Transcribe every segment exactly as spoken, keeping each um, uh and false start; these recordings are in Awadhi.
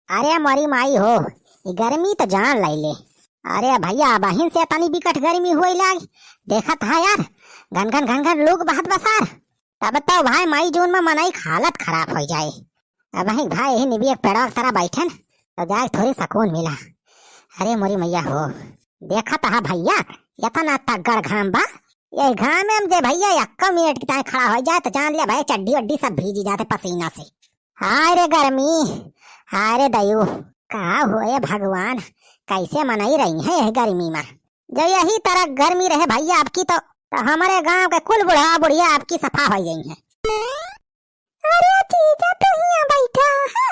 अरे मोरी माई हो, ई गर्मी त जान लइले। अरे भइया, अबहिन से तनी बिकट गर्मी होई लाग। देखत ह यार, घन घन घन घन लू बहत बा सार। तब तो भाई मई जून में मनई क हालत खराब होइ जाए। अबहिन भाई यही निबिया क पेड़वा क तरा बैठन, तो जाए थोड़ी सकून मिला। अरे मोरी मइया हो, देखत ह भइया, एतना तगड़ घाम बा। यही घाम में जे भइया एक्को मिनट की ताई खड़ा होइ जाए तो जान ले भइया चड्डी वड्डी सब भीजी जाते पसीना से। हाय रे गर्मी, हाय रे दयू, का होए भगवान, कैसे मनई रही है यह गर्मी में। जब यही तरह गर्मी रहे भइया अबकी तो, तो हमरे गांव के कुल बुढ़वा बुढ़िया अबकी सफा होइ गई हैं। अरे जीजा, तू हियां बैठा है?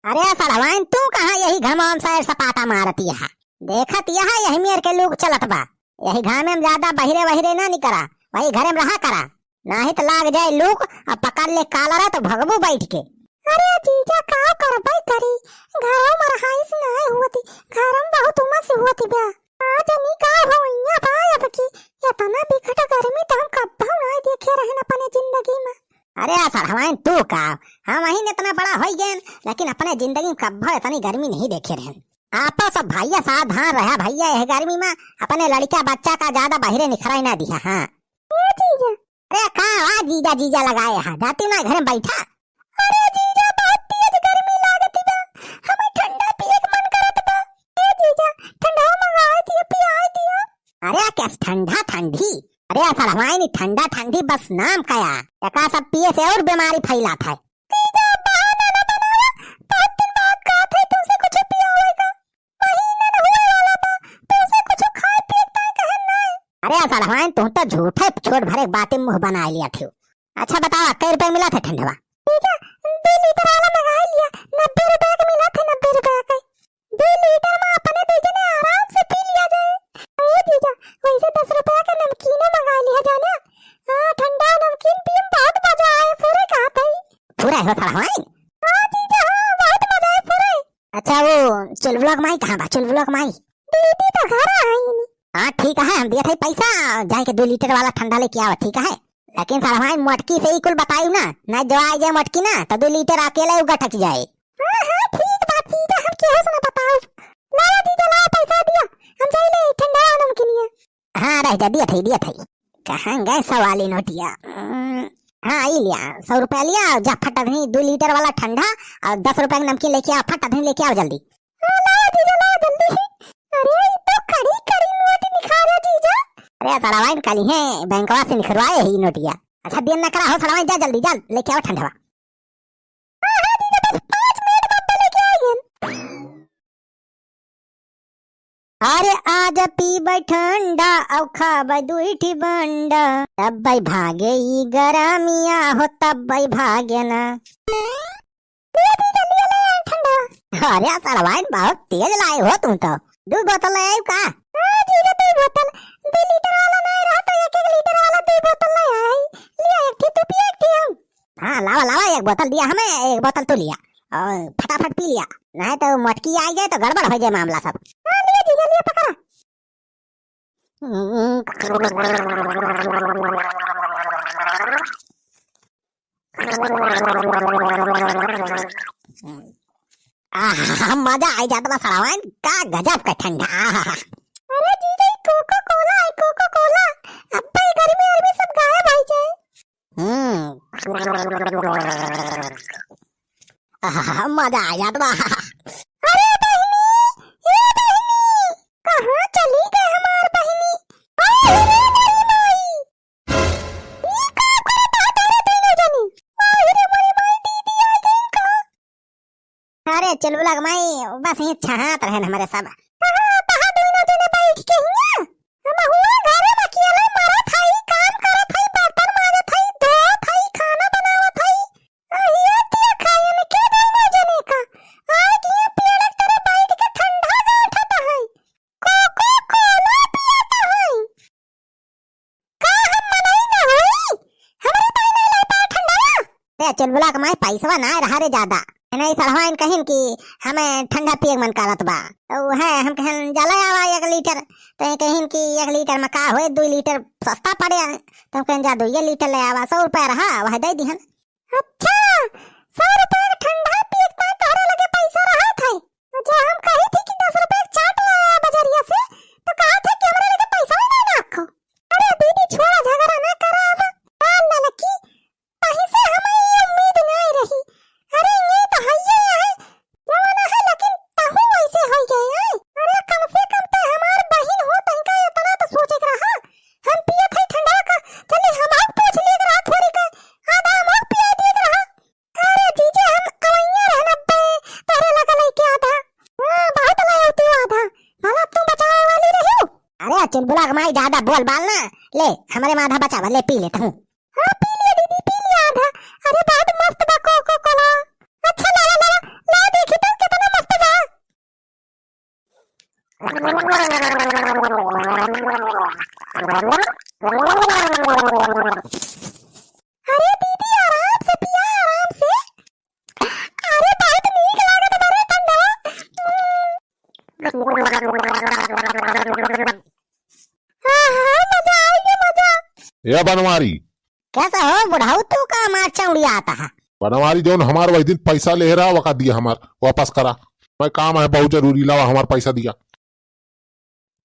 अरे सड़वाइन, तू कहाँ यही घमवा में सैर सपाटा मारत ह? देखत ह यही मेर के लू चलत बा। यही घामे में ज्यादा बहिरे वहिरे ना निकरा, वही घरे में रहा करा। नाहीं त लाग जाए लू, अब पकड़ ले कालरा त भगबू बैठ के। अरे जीजा, का करबै करी, घरों में रहाइस नाहीं हुअती, घरों में बहुत उमस हुअती बा। का जनी का होइया बा अबकी, एतना बिकट गर्मी त हम कब्बो नाहीं देखे रहन अपने जिंदगी में। अरे सड़वाइन, तू का, हमहिन एतना बड़ा होइ गएन, लेकिन अपने जिंदगी में कब्बो एतनी गर्मी नहीं देखे रहन। आपो सब भइया सावधान रहा भइया, यह गर्मी में अपने लड़का बच्चा का ज्यादा बहिरे निखराई ना दिहा। हाँ। ए जीजा, अरे का वा जीजा जीजा लगाए हा, जाती ना घरे में बैठा। अरे जीजा, बहुत तेज गर्मी लागत बा, हमें ठंडा पिए के मन करत बा। ए जीजा, ठंडा मंगाए दिया, पियाए दिया। अरे कैस ठंडा ठंडी? अरे सड़वाइन, ठंडा ठंडी बस नाम का या, एका सब पिए से और बीमारी फैलात है। जीजा, बहाना ना बनावा, बहुत दिन बाद कहत है तुमसे कुछ पियावे का। महीना न हुए वाला बा, तुमसे कुछ खाए पिए के ताई कहन नाहीं। अरे सड़वाइन, तू तो झूठे छोट भरे बातें मुंह बनाए लिया थियो। अच्छा बतावा, कै रुपए मिला था ठंडवा? जीजा, दो लीटर वाला मंगाए लिया, नब्बे रुपए का मिला था, नब्बे रुपए का। दो लीटर में अपने दो जने आराम से पी लिया जाए। ए जीजा, वैसे दस रुपए का नमकीनो मंगाए लिया जाना। हाँ, ठंडा नमकीन पिए में बहुत मजा आए, पूरे कहा था। पूरा हो सड़वाइन? हाँ जीजा, हाँ, बहुत मजा आए पूरे। अच्छा, वो चुलबुला क माई कहाँ बा? चुलबुला क माई? दीदी तो घर आई नहीं। हाँ, ठीक है, हम दिया था पैसा, जाए के दो लीटर वाला ठंडा लेके आवा, ठीक है? लेकिन सड़वाइन मोटकी से ही कुल बताई ना, ना जो आ जाए मोटकी ना, तो दो लीटर अकेले उ गटक जाए। हाँ, हाँ, ठीक बात, जीजा, हम केहू से ना बताओ। लावा जीजा, लावा, पैसा दिया, हम जाई ले ठंडा नमकीनिया। हाँ, रह जा, दिया था, दिया था। कहाँ गए सवाली नोटिया? उम, हाँ, ई लिया, सौ रुपया लिया, जा फटा दही दो लीटर वाला ठंडा और दस रुपया की नमकीन लेके आओ, फटा दही लेके आओ जल्दी। हाँ, लाओ जीजा, लाओ जल्दी। अरे, ई तो कड़ी कड़ी नोट निकाला जीजा। अरे, सड़वाइन कल ही बैंकवा से निकलवाए ही नोटिया। अच्छा, देर न करा हो सड़वाइन, जा जल्दी, जा लेके आओ ठंडवा। हाँ, हाँ जीजा, बस पाँच मिनट बाद तो लेके आई हम। अरे आज पीबै ठंडा, औ खाबै दुई ठी बंडा, तब्बै भागे ई गरमिया हो, तब्बै भागे ना। ले जीजा, ले, ले ठंडा। अरे सड़वाइन बहुत तेज लाए हो तुम तो। दो बोतल ले आयु का? हाँ जीजा, दो बोतल। दो लीटर वाला नहीं रहा तो एक एक लीटर वाला दो बोतल ले आई। लिया एक ठी तू पिया, एक ठी हम। हाँ, लावा, लावा, एक बोतल दिया हमें, एक बोतल तू लिया। और फटाफट पी लिया, नहीं तो मोटकी आ जाए तो गड़बड़ हो जाए मामला सब। हाँ, लिया जीजा, लिया, पकड़ा। आहा, मजा आ जात बा सड़वाइन, का गजब का ठंडा। आहा। अरे जीजा, ई कोको कोला है, कोको कोला। अब्बे ई गर्मी वर्मी सब गायब हो जाए। हम्म। आहा, मजा आ जात बा। अरे बहिनी, ए बहिनी, कहाँ चली गए हमार बहिनी? अरे रे मोरी माई, ई का करत ह तोरे दुनो जनी? अरे रे मोरी माई, दीदी आ गई का? अरे चुलबुला के माई, बस यहीं छहात रहन हमरे सब। कहाँ तहा दुनो जने बैठ के हियाँ? हम हुआ घरे में अकेले मरत हई, काम करत हई, बर्तन माजत हई, धोत हई, खाना बनावत हई। अहिया दिया खाए में के दुनो जने का? आए के हियाँ पेड़ के तरे बैठ के ठंडा गांठत हई। कोको कोला पियत हई। का हम मनई ना होई? हमरे ताई ना लाई पाए ठंडा? रे चुलबुला के माई, पैसवा ना रहा रे ज्यादा। नहीं सड़वाइन कहिन कि हमें ठंडा पिए के मन करत बा। तो है हम कहन जला आवा एक लीटर। तो ये कहिन कि एक लीटर में का होए, दो लीटर सस्ता पड़े। तो हम कहन जा दो ये लीटर ले आवा, सौ रुपया रहा, वह दे दिहन। अच्छा, सौ रुपया के ठंडा पिए के ताई तोहरे लगे पैसा रहत है? चुलबुला के माई, ज्यादा बोल बाल ना। ले, हमरे मा आधा बचावा, ले पी लेत हूँ। हाँ, पी लिया दीदी, पी लिया आधा। अरे, बहुत मस्त बा कोको कोला। अच्छा, लावा, लावा, लावा, देखी तो कितना मस्त बा। अरे दीदी, आराम से पिया, आराम से। अरे बहुत नीक लागत बा रे ठंडा। हाँ, हाँ, मजा आइगे, मजा। ए बनवारी। कैसा हो बुढ़ऊ, तू का हमार चौड़ियात हा? बनवारी, जौन हमार वही दिन पैसा लेहे रहा, वका दिया हमार, वापस करा। मैं काम है बहुत जरूरी, लावा हमार पैसा दिया।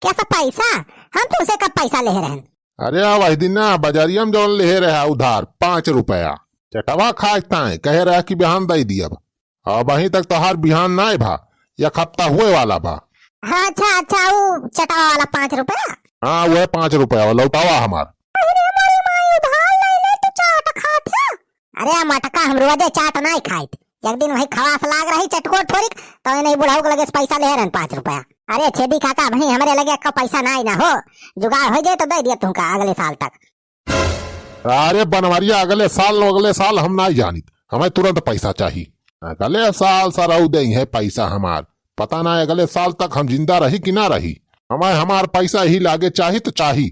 कैसा पैसा? हम तुमसे कब पैसा लेहे रहन? अरे, आ वही दिन ना बजारिया में जौन लेहे रहा उधार पाँच रुपया, चटवा खाए ताए कहे रहा कि बिहान दे दियब। अबहीं तक तोहार बिहान नाय भा, एक हफ्ता हुए वाला बा। हाँ, अच्छा, अच्छा, ऊ चटवा वाला पाँच रुपया? हाँ, वह पाँच रुपया वाला, लौटावा हमार। अरे, हमारी माई उधार ले ले, तू चाट खात है। अरे, मटका हम रोजे चाट नाय खाइत। एक दिन वही खवास लाग रही चटकोर थोड़िक, तो इन्हीं बुढ़ऊ के लगे से पैसा ले रहन पाँच रुपया। अरे, छेदी काका, अबहीं हमरे लगे एक्का पैसा नाय ना हो, जुगाड़ हो जाए तो दे दिया तुमका अगले साल तक। अरे बनवरिया, अगले साल, अगले साल हम नाई जानित, हमें तुरंत पैसा चाही। अगले साल सरऊ देइहैं पैसा हमार, पता ना अगले साल तक हम जिंदा रही कि ना रही। हमें हमार पैसा ही लागे चाही तो चाही।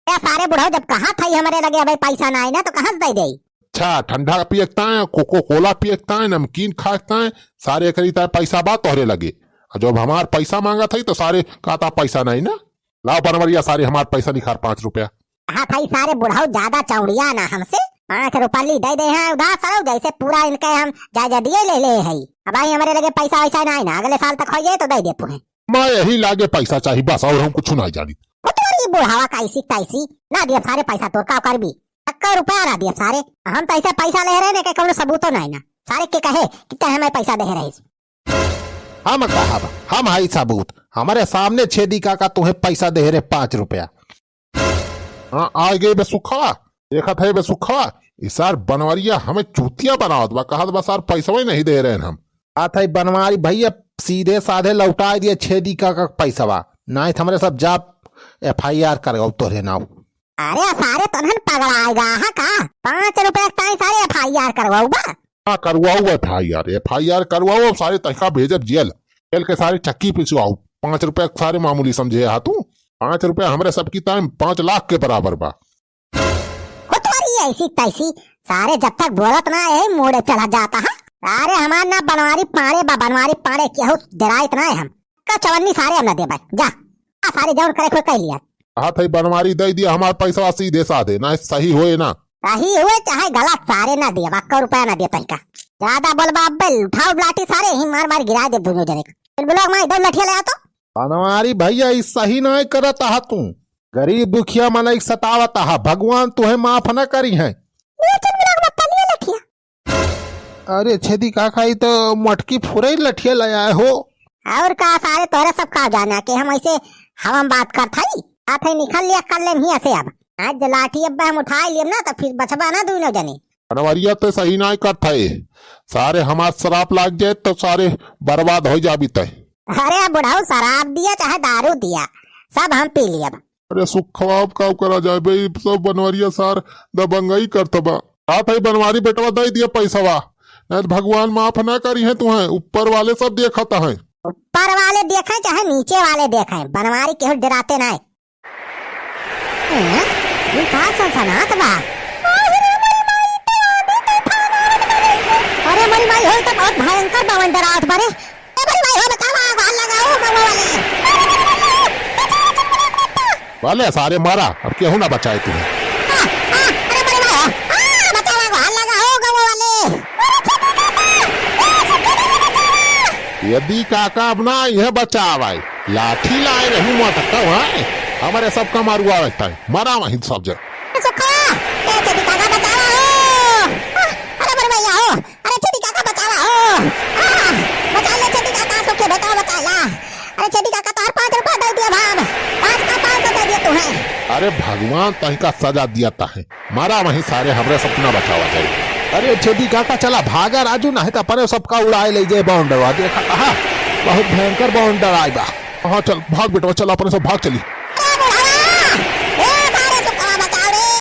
ए सारे बुढ़ऊ, जब कहा था ही हमरे लगे अबे पैसा ना आई ना तो कहाँ से दे दे? अच्छा, ठंडा पिए के ताए, कोको कोला पिए के ताए, नमकीन खाए के ताए, सारे एकरी ताए पैसा बा तोहरे लगे। और जब हमार पैसा मांगा था तो सारे कहता पैसा नहीं ना। लाओ बनवरिया, सारे हमार पैसा निखार पाँच रुपया। हाँ भाई, सारे बुढ़ऊ ज्यादा चौड़िया ना हमसे, पाँच रुपया ली दे दे हैं उधार सरऊ, जैसे पूरा इनके हम जायजा दिए ले ले है। अब भाई हमरे लगे पैसा वैसा ना है ना, अगले साल तक हो जाए तो दे दे पुहे। मैं यही लागे पैसा चाही बस, और हम कुछ ना जानी। वो तोरी बुढ़ावा का ऐसी तैसी, ना दिए सारे पैसा तोर का करबी, तक्का रुपया ना दिए सारे। हम तो ऐसे पैसा ले रहे ने के कौनो सबूतो ना है ना, सारे के कहे कि तहे मैं पैसा दे रहे। हम कहब, हम हई सबूत। हमरे सामने छेदी काका तुहे पैसा देहे रहे पाँच रुपया। हाँ, आ गए बे सुखवा। देखत है बे सुखवा, ई सार बनवरिया हमें चूतिया बनावत बा, कहत बा सार पैसवे नहीं दे रहे हम। कहत है बनवारी भैया सीधे साधे लौटाए दिए छेदी काका के पैसवा, नाहीं तो हमरे सब जाब एफ आई आर करवाउब तोहरे नाव। अरे सारे तनहन पगड़ाएगा हा का? पाँच रुपया के ताई सारे एफ आई आर करवाउबा? हाँ, करवाओ एफ आई आर, एफ आई आर करवाओ, सारे तहका भेजब जेल, जेल के सारे चक्की पिसवाओ। पाँच रुपया सारे मामूली समझे हा तू? पाँच रुपया हमरे सबकी ताई पाँच लाख के बराबर बा। हो तोरी ऐसी तैसी, सारे जब तक बोलत ना है, मूड़े चढ़ा जाता है। अरे हमार ना बनवारी पाड़े बा, बनवारी पाड़े, केहू डराइत ना है हम। का चवन्नी सारे हम ना देबे, जा। आ सारे जौन करे खोए कह लिया। हाथ है बनवारी दे दिया, हमार पैसा सीधे साधे, ना सही होए ना। सही हुए चाहे गलत, सारे ना दिए, एक्को रुपया ना दिए तनिका। ज्यादा बोलबा अब्बे उठाओ लाठी सारे, ही मार मार गिरा दे दोनों जने का। चल बुलाओ माई, दो लठिया ले आ तो। बनवारी भैया, ई सही नाय करत आहा तू। गरीब दुखिया मनई के सतावत आहा, भगवान तुहे माफ न करी हैं। ले चल बुलाओ बप्पा, ले लठिया। अरे छेदी काका, ई तो मटकी फुरई लठिया ले आए हो। और का सारे, तोहरे सब का जाना कि हम ऐसे हवा में बात करत हई? आथे निकल लिया कर लेम हियाँ से अब। आज लाठी अब्बे हम उठाए लियम ना तो फिर बचबा ना दोनों जने। बनवरिया तो सही नाय करत है, सारे हमार सराप लाग जाए तो सारे बर्बाद हो जाबी तय। अरे बुढ़ऊ, सराप दिया चाहे दारू दिया, सब हम पी लियब। अरे सुखवा, अब का करा जाए बे, ई सब बनवरिया सार दबंगई करत बा। हाथ है बनवारी बेटवा, दे दिया पैसवा, नहीं तो भगवान माफ ना करी है तुहे, ऊपर वाले सब देखत हैं। ऊपर वाले देखे चाहे नीचे वाले देखे, बनवारी केहू डराते ना है। हैं? ई का सनसनात बा? अरे मोरी माई, तो आंधी तूफान आवत बा जैसे। अरे मोरी माई, होई तो बहुत भयंकर बवंडर आवत बा रे। ए मोरी माई, हो बचावा, गोहार लगाओ, गंगो वाले। अरे मोरी माई, बचाओ, चुटपुट मत। वाले सारे मारा, अब केहू ना बचाए तुहे। आ, आ, अरे मोरी माई, आ, बचावा, गोहार लगाओ, गंगो वाले। अरे छेदी काका, ए छेदी काका, बचावा। छेदी काका अब ना इहे बचाव आई, लाठी लाए रहू मोटका भाई, हमरे सबका मारुआ रहता है, मरा वहीं सब जन। सुखा, ए छेदी काका बचावा हो। आ, अरे मोरे भैया हो, अरे छेदी काका बचावा हो। आ, बचा ले छेदी काका, सुखे बेटा बचा ला। अरे छेदी काका तोहर पाँच रुपया दे दिया भाग, पाँच का पाँच सौ दे दिया तुहे। अरे भगवान तही का सजा दिया ताहे। मारा वहीं सारे, हमरे सब ना बचावा जाए। अरे छेदी काका, चला भागा राजू, नहीं तो अपने सबका उड़ाए ले जाए बवंडरवा। देखा कहा, बहुत भयंकर बवंडर आए बा। हाँ चल भाग बेटवा, चल अपने सब भाग चली।